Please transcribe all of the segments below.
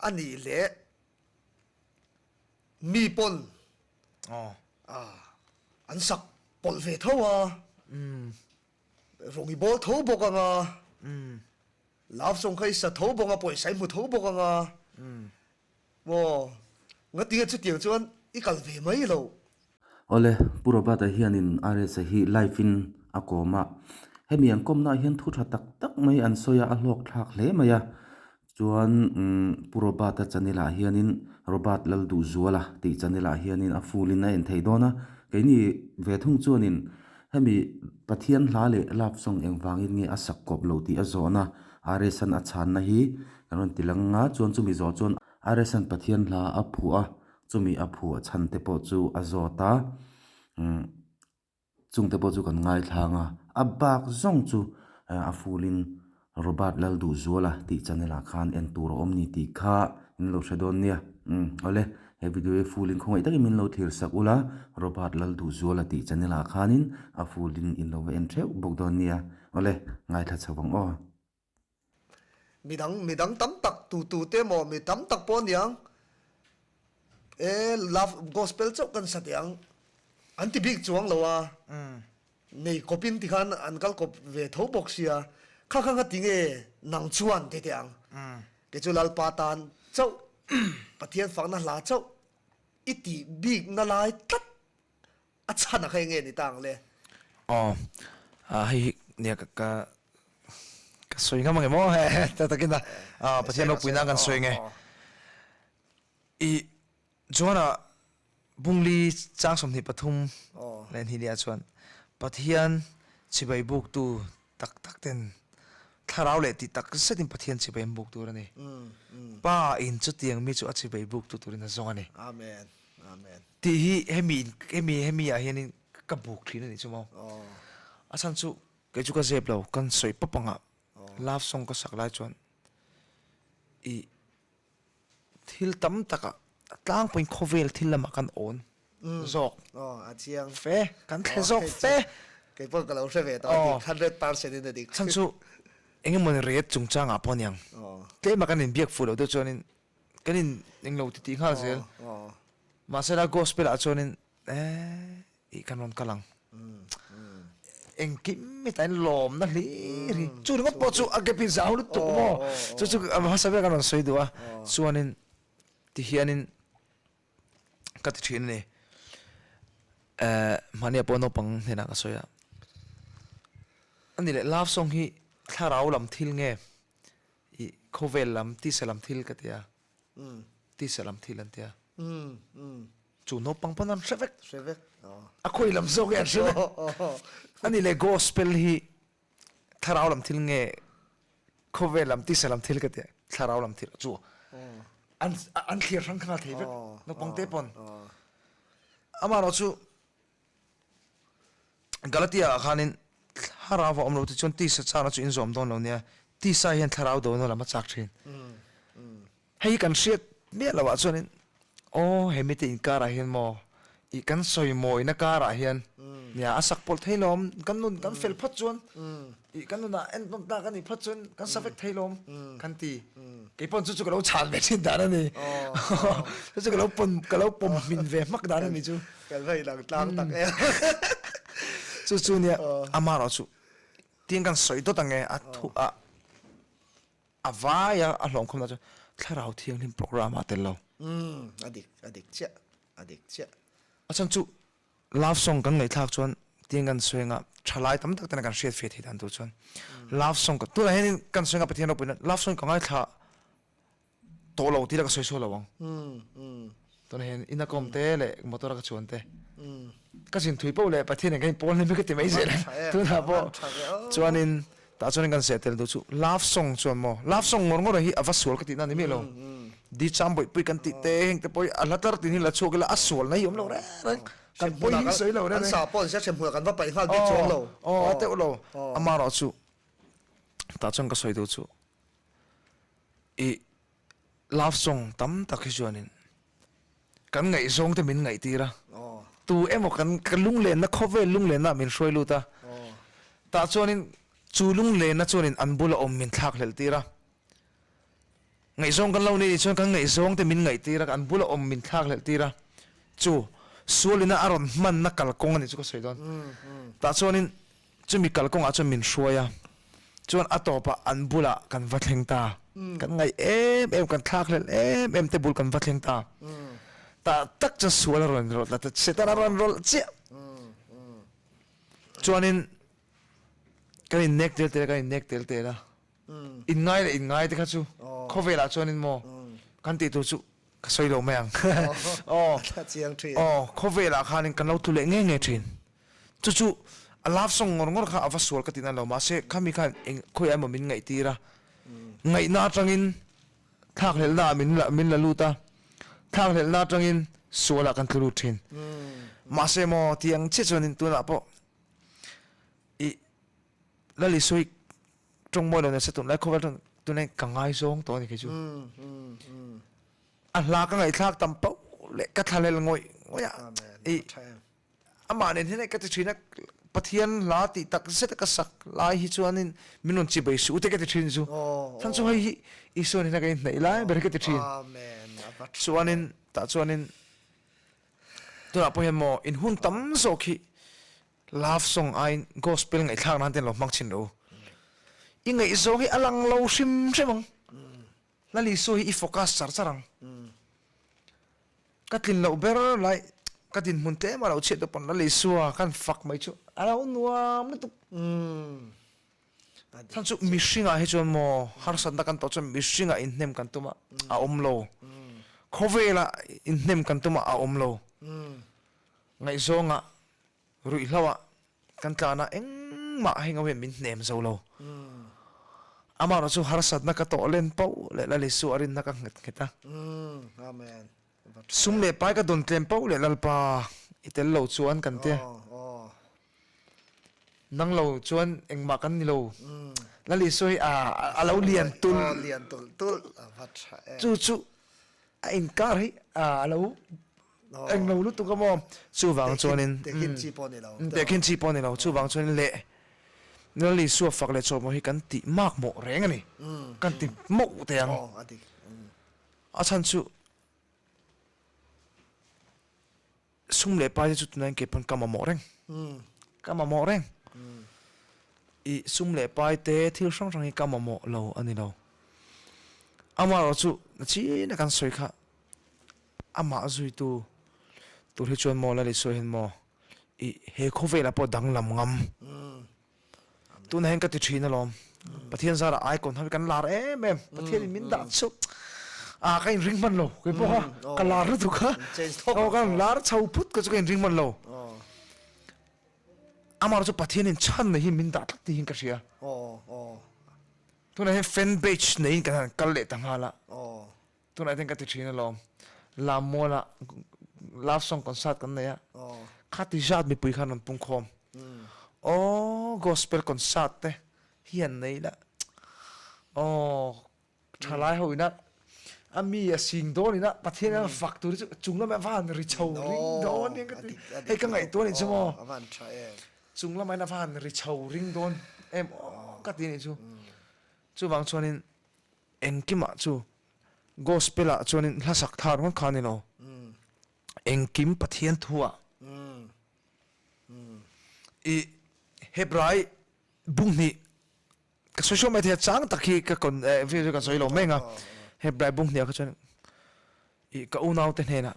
A nih leh mi pawn an sak pawlh ve tho a, rawng i bawl tho bawk ang a, love song kha i sa tho bawk a, pawisa i hmu tho bawk ang a, maw ngatinge chutiang chuan i kal ve mai loh. Awle, Pu Robert-a hianin RS-a hi live-in a kawm a, hemi an kawmnaah hian thu tha tak tak mai an sawi a, a hlawk thlak hle mai a. Chuan Pu Robert-a channel-ah hianin Robert Lalduhzuala tih channel-ah hianin a full-in a en theih dawn a. Keini ve thung chuanin hemi Pathian hla leh love song engvangin nge a sak kawp lo tih a zawhna RS-a'n a chhanna hi kan rawn ti lang a, chuan chumi zawh chuan RS-a'n Pathian hla a phuah a, Chumi a phuah chhan te pawh chu a zawt a, umm chung te pawh chu kan ngaithlang a, a bak zawng chu a full in Robert Lalduhzuala tih channel ah khan en tur a awm ni tih kha in lo hre dawn nia, umm awle he video hi full in khawngaih takin min lo thlir sak ula Robert Lalduhzuala tih channel ah khanin a full in in lo va en theuh bawk dawn nia, awle ngaithla chho vang aw. Midang midang tam tak tu tu te maw mi tam tak pawh aniang e love gospel chauh kan sa teh ang an ti bik chuang lo a nei kawpin tikhan an kal kawp ve tho bawk sia kha kha kha tinge nang chuan ti teh ang kei chu Lalpa tan chauh Pathian fakna hla chauh i tih bik na lai tlat A chhan a kha enge ni ta ang le? Aw, hei hi nia ka ka ka sawi ngam ange maw he ta takin a Pathian ropuina kan sawi nge. I Johana Bungli chang 23 leh hnih chuan Pathian chibai buktu tak tak ten thlarau leh tih tak zetin Pathian chibai an buk tur a ni. Pa in chutiang mi chu a chibai buktu turin a zawng a ni. Amen. Amen. Tih hi hemi in hemi hemi ah hianin ka buk thin a nih chu maw. A chhan chu kei chu ka zep lo kan sawi pawp anga love song ka sak lai chuan ih thil tam takah tlangpuiin khawvel thil lamah kan awn zawk fe kan thle zawk fe. Kei pawh ka lo hre ve tawh a dik 100% in a dik. Chhan chu engemawni ret chungchangah pawh aniang tlema kan inbiak fuh loh deuh chuanin Kan in englo ti tih nghal zel. Mahse la gospel ah chuanin eh ih kan rawn kal ang. Engkim mi tain lawmna hlir hi. Chu ringawt pawh chu a gap in zau lutuk maw. Chu chu hmasa ber kan rawn sawi duh a. Chuanin ti hianin ka ti thin a ni. Eh mahni ah pawh naupang hnenah ka sawi a. Ani leh love song hi thlarau lam thil nge I khawvel lam tisa lam thil ka ti a, tisa lam thil an ti a. Chu naupang pawn an hre vek. Hre vek. A khawi lam zawk hi an hre vek. Ani leh gospel hi thlarau lam thil nge khawvel lam tisa lam thil ka ti a, thlarau lam thil chu an an thlir hrang nghal thei vek naupang te pawn. Amaherawhchu Galatia ah khanin thlarau a awm lo tih chuan tisa chakna chu inzawm dawn lo nia, tisa hian thlarau dona lam a chak thin. Hei hi kan hriat miah loh ah chuanin aw he mite inkarah hian maw ih kan sawi mawina karah hian nia a sak pawlh thei lawm, kan nun kan fel phawt chuan ih kan nunah entawn tlak a nih phawt chuan kan sa vek thei lawm kan ti. Kei pawn chu chu ka lo chhan ve thin dan a ni. Chu chu ka lo pawn ka lo pawm hmin ve hmak dan a ni chu. Kan va inang tlang tak em. Chu chu nia amaherawh chu tin kan sawi dawt ang e a thu a a vai a a hlawm khawmna chu thlarau thianghlim program ah tel lo. A dik a dik chiah a dik chiah. A chhan chu Love song kan ngaihthlak chuan tiang kan sawi anga thalai tam tak tena kan hriat feh theih dan tur chuan love song ka tunah hianin kan sawi anga Pathian ropuina love song ka ngaithla tawh lo tih la ka sawi sual lo ang tunah hian ina ka awm te leh motor a ka chuan te ka zin thui poh leh Pathian in kan in pawl hlim hi ka ti mai zel a tunah pawh chuanin tah chuanin kan seh tel duh chu love song chuan maw love song ngawr ngawr hi a va sual ka tihna a ni miah lo. Di cham bawihpui kan tih te heng te pawh hi a hla tlar tin hi la chhuak ila a sual na hi awm lo reng reng kan pawi hi sawi lo reng reng. An sa pawh an sia hrem hmuh kan va paih nghal bik chuang lo. Aw a teuh lo amaherawh chu tah chuan ka sawi duh chu i love song tam tak hi chuanin kan ngaihzawng te min ngaihtir a tu emaw kan ka lunglenna khawvel lunglenna ah min hruai lut a tah chuanin chu lunglenna chuanin an bula awm min thlak hlelh tir a. Ngaihzawng kan lo nei nih chuan kan ngaihzawng te min ngaihtir a, an bula awm min thlakhlelh tir a, chu sualina a rawn hmanna kalkawng a nih chu ka sawi dawn. Tah chuanin chumi kalkawngah chuan min hruai a, chuan a tawpah an bulah kan va thleng ta. Kan ngaih em em, kan thlakhlelh em em te bul kan va thleng ta. Tah tak chuan sual a rawn rawlh ta, Satan a rawn rawlh chiah. Chuanin kan innek tel tel a, kan innek tel tel a. Inngai leh inngai te kha chu khawvelah chuanin maw kan tih tur chu ka sawi lo mai ang. Aw aw khawvelah khanin kan lo tlu leh ngei ngei thin. Chu chu a love song ngawr ngawr kha a va sual ka tihna lo mahse khami khan eng khawiah emaw min ngaihtir a, ngaihna atangin thlakhlelhna ah min la min la lut a, thlakhlelhna atangin sualah kan tlu lut thin. Mahse maw tih ang chiah chuanin tunah pawh ih Lalisui Tawng mawi lo nasa tunlai khawvel chuan tunlai ka ngaizawng tawh a ni kei chu. A hla ka ngaihthlak tam pauh leh ka thlalel ngawih ngawih a. I amah nen hian ka ti thin a, Pathian hla tih tak zet a ka sak lai hi chuanin min rawn chibei suh te ka ti thin chu. Chhan chu hei hi Isua nen hian ka inhnaih lai ber hi ka ti thin. Chuanin tah chuanin tunah pawh hian maw inhun tam zawk hi Love song aiin gospel ngaihthlak nan te an lo hmang thin ro. I ngaihzawng hi a lang lo hrim hrim ang. Lal Isua hi i focus char char ang. Ka tlin loh ber lai ka dinhmun tlem a lo chhiat deuh pawn Lal Isua kan fak mai chu a lo nuam lutuk. Chhan chu mihringah hi chuan maw harsatna kan tawh chuan mihringah inhnem kan tum a a awm lo. Khawvelah inhnem kan tum a a awm lo. Ngaihzawngah ruihhloah kan tlan a, engmah heng ho hian min hnem zo lo. Amaherawh chu harsatna ka tawh len pauh leh Lal Isua a rinna ka nghet nghet a. Sum leh pai ka dawn tlem pauh leh Lalpa i tel lo chuan kan tia. Nang lo chuan engmah kan ni lo. Lal Isua hi a lo lian tulh tulh. Chu chu a inkar hi a lo Eng lo lutuk a maw? Chuvang chuanin Tehkhin chi pawh ni lo. Tehkhin chi pawh ni lo. Chuvang chuanin leh Lal Isua fak leh chawhmawh hi kan tih mak mawh reng a ni. Kan ti mauh teh ang. A chhan chu sum leh pai te chu tunah hian kei pawn ka mamawh reng. Ka mamawh reng. I sum leh pai te thil hrang hrang hi ka mamawh lo a ni lo. Amaherawhchu nachina kan sawi kha Amah zuitu tur hi chuan maw Lal Isua hian maw i he khawvelah pawh danglam ngam. Tunah hian ka ti thin alawm. Pathian zarah icon ho hi kan lar em em. Pathian in min dah chu ah ka inring hman lo kei pawh kha ka lar lutuk a. Aw ka lar chho phut ka chu ka inring hman lo. Amah chu Pathian in chhan nei hi min dah tlat tiin ka hria. Tunah hian fan page neiin kan han kal leh ta nghal a. Tunah hian ka ti thin alawm. Lammualah love song concert kan nei a, khati zat mipui khan rawn pungkhawm. Aw gospel concert te hi an nei la, aw thalai ho ina a mi a sing dawn ina Pathian a fak tur hi chu chung lamah a van ri chho ring dawn hian ka ti. Hei ka ngaihtuah anih chu maw. Chung lamah hian a van ri chho ring dawn em aw ka ti anih chu. Chuvang chuanin Engkimah chu Gospel ah chuanin hla sak thar ngawt kha a ni lo. Engkim Pathian thu ah i Hebrai bunghnih ka sawi sawi mai thei a chang tak hi ka kon vel chu ka sawi lo mai ang a. Hebrai bunghnih ah kha chuan i ka unaute hnenah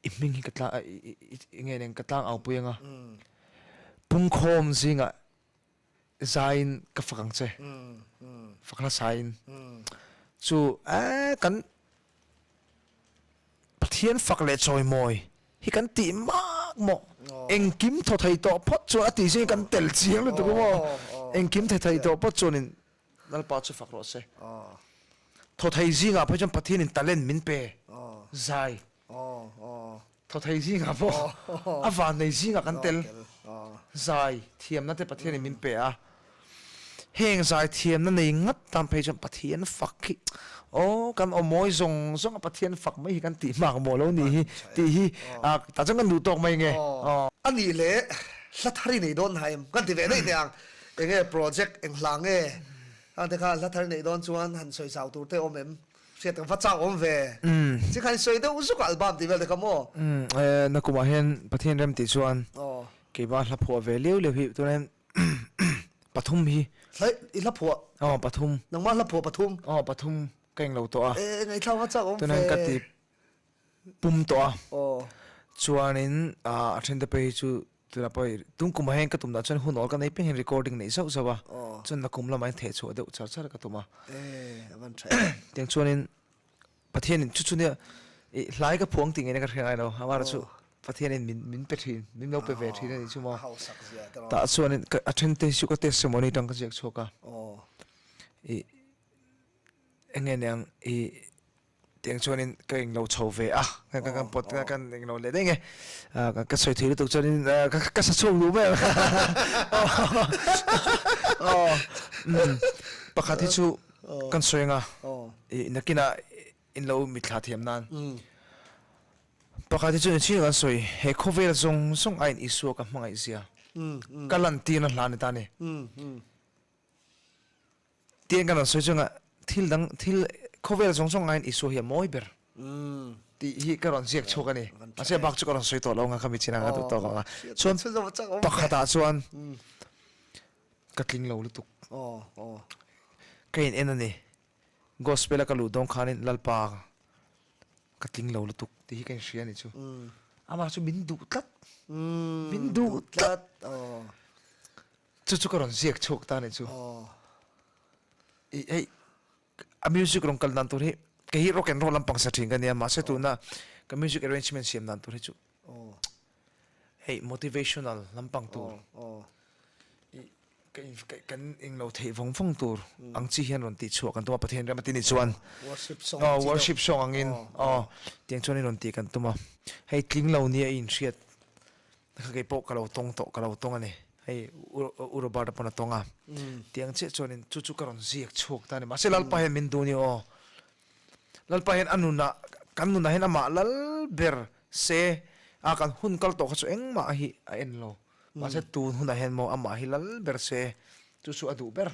i hming hi ka tlang i nge nen ka tlang au pui ang a. Pungkhawm zingah Zaiin ka fak ang che. Fak hla sain. Chu eh kan Pathian fak leh chawimawi hi kan tih mak maw. Engkim thaw thei tawh phawt chuan a tih zing kan tel chiang lutuk a maw. Engkim thaw thei tawh phawt chuanin Lalpa chu fak rawh se. Thaw thei zingah phei chuan Pathianin talent min pe. Zai. Thaw thei zingah pawh a vannei zingah kan tel. Zai thiamna te Pathianin min pe a, heng zai thiamna nei ngat tan phei chuan Pathian fak hi aw kan aw mawi zawng zawng a Pathian fak mai hi kan tih hmak maw lo ni hi tih hi tah chuan kan duh tawk mai nge. A nih leh hla thar i nei dawn hna em? Kan ti ve daih teh ang. Enge project eng hla nge? Khangte kha hla thar i neih dawn chuan han sawi chau tur te awm em? Hriat ka va chak awm ve. Chi khan i sawi deuh zuk a album tih vel te kha maw? Umm nakumah hian Pathian rem tih chuan keimah hla phuah ve liau liau hi tunah hian pathum hi. Hla i hla phuah? Aw pathum. Nangmah hla phuah pathum? Aw pathum ka englo tawh a. E ngaihthlak va chak awm ve. Tunah hian ka ti pum tawh a. Chuanin a then te pawh hi chu Tunah pawh i tum kumah hian ka tum dah chuan hun awl ka nei piang hian recording neih zauh zauh a, chuan nakum lamah hian theh chhuah deuh char char ka tum a. Tiang chuanin Pathianin chu chu nia i hlai ka phuang tih ngei na ka hria ngai lo, amah chu Pathianin min min pe thin, min lo pe ve thin a nih chu maw. Tah chuanin ka a then te hi chu ka testimony atang ka ziak chhuak a, i eng nge niang i Tiang chuanin ka englo chho ve a, ka kan pawt ka kan englo leh daih nge, ka sawi thei lutuk chuanin ka sa chhuak duh mai ang aw pakhat hi chu kan sawi anga i nakinah in lo mitthla thiam nan pakhat hi chu engchin kan sawi he khawvel zawng zawng aiin Isua ka hmangaih zia ka lantirna hla ni ta a ni. Tiang kan rawn sawi chunga thil dang thil khawvel zawng zawng aiin Isua hi a mawi ber tih hi ka rawn ziak chhuak a ni. Mahse bak chu ka rawn sawi tawh lo ang a, ka mitchhin ang a duh tawk ang a. Chuan pakhatah chuan ka tling lo lutuk. Ka in en a ni. Gospel a ka luh dawn khanin Lalpa ka tling lo lutuk tih hi ka inhria a ni chu. Amah chu min duh tlat. Min duh tlat. Chu chu ka rawn ziak chhuak ta a nih chu. I hei a music rawn kal dan tur hi kei hi rock and roll lampang sa thin ka nia mahse tuna ka music arrangement siam dan tur hi chu hei motivational lampang tur i ka in kan englo theih vawng vawng tur ang chi hian rawn tih chhuah kan tum a Pathian rem a ti nih chuan aw worship song angin aw tiang chuan in rawn tih kan tum a hei tling lo nia i inhriat Kha kei pawh ka lo tawng tawh, ka lo tawng a ni. Hei U Robert-a pawn a tawng a. Tiang chiah chuanin chu chu ka rawn ziak chhuak ta a ni. Mahse Lalpa hian min duh ni aw. Lalpa hian a nunah, kan nunah hian amah lal ber se a kan hun kal tawh kha chu engmah hi a en lo. Mahse tun hunah hian maw amah hi lal ber se chu chu a duh ber.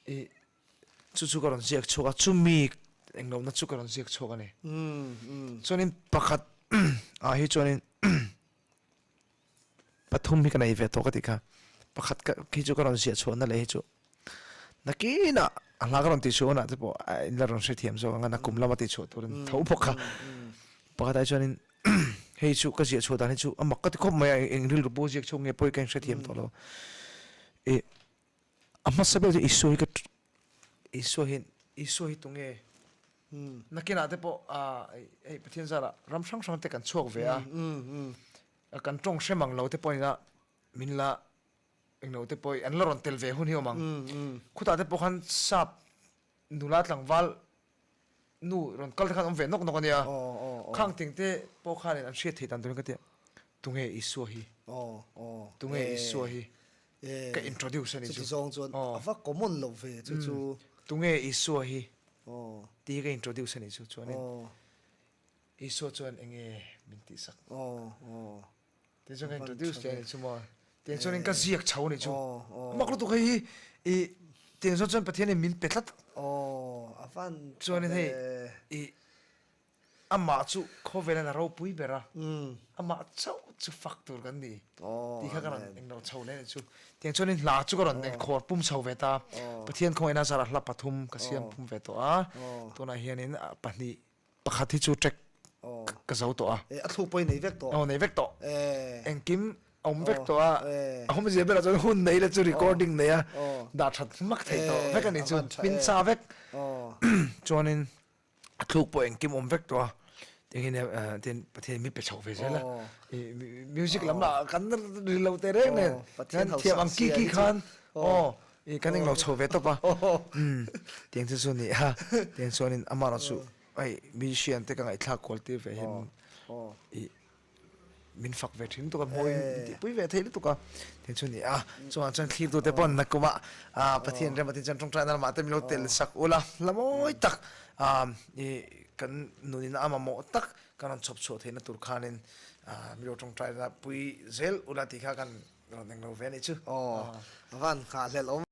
I Chu chu ka rawn ziak chhuak a, chumi englohna chu ka rawn ziak chhuak a ni. Chuanin pakhat ah hi chuanin pathum hi ka nei ve tawh ka tih kha, pakhat ka khi chu ka rawn ziah chhuahna leh hi chu nakinah a hla ka rawn tih chhuah hunah te pawh a in la rawn hrethiam zawk ang a, nakum lama tih chhuah turin tho bawk a. Pakhat ah hi chuanin hei chu ka ziah chhuah dan hi chu a mak ka ti khawp mai a, eng rilru pawh ziak chhuak nge pawh hi ka inhrethiam tawh lo. Ih. A hmasa ber chu Isua hi ka Isua hi Isua hi tunge nakinah te pawh hei Pathian zarah ram hrang hrang te kan chhuak ve a kan tawng hre mang lo te pawh ina min la englo te pawh an la rawn tel ve hun hi awm ang khutah te pawh khan sap nula tlangval Nu rawn kal te khan awm ve nawk nawk a nia. Khang ting te pawh khanin an hriat theih dan turin ka ti a, tunge Isua hi? Tunge Isua hi? Ka introduce a ni chu. Chuti zawng chuan a va common lo ve chu chu. Tunge Isua hi? Tih hi ka introduce a ni chu. Chuanin Isua chuan enge min tihsak? Tiang chuan ka introduce leh a nih chu maw. Tiang chuanin ka ziak chho a nih chu. A mak lutuk hei hi i tiang zawng chuan Pathianin min pe tlat. Chuanin hei i amah chu khawvelan a ropui ber a, amah chauh chu fak tur kan ni tih kha ka rawn englo chho leh a nih chu. Tiang chuanin hla chu ka rawn engkhawr pum chho ve ta. Pathian khawngaihna zarah hla pathum ka siam phum ve tawh a, tunah hianin pahnih Pakhat hi chu track ka zo tawh a. A thluk pawh i nei vek tawh. Aw nei vek tawh. Engkim a awm vek tawh a. A awmzia berah chuan hun nei la chu recording nei a dah that hmak theih tawh vek a nih chu hmin sa vek. Chuanin a thluk pawh engkim awm vek tawh a. Engin tin Pathian mi pe chho ve zel a. Music lam lah kan ri lo teh reng nen. Thiam ang ki ki khan aw I kan englo chho ve tawp a. Umm tiang chu chu ni a, tiang chuanin amah chu hei musician te ka ngaihthlak kual tir ve hian i min fak ve thin lutuk a, hmuh in tihpui ve thei lutuk a, tiang chu ni a. Chungah chuan thlirtu te pawn nakumah Pathian rem atin chuan tawngtaina lamah te min lo tel sak ula, hla mawi tak i kan nunin a mamawh tak kan rawn chhawp chhuah theihna tur khanin min lo tawngtaina pui zel ula tih kha kan rawn englo ve a nih chu. Aw, a van nghahhlelh awm.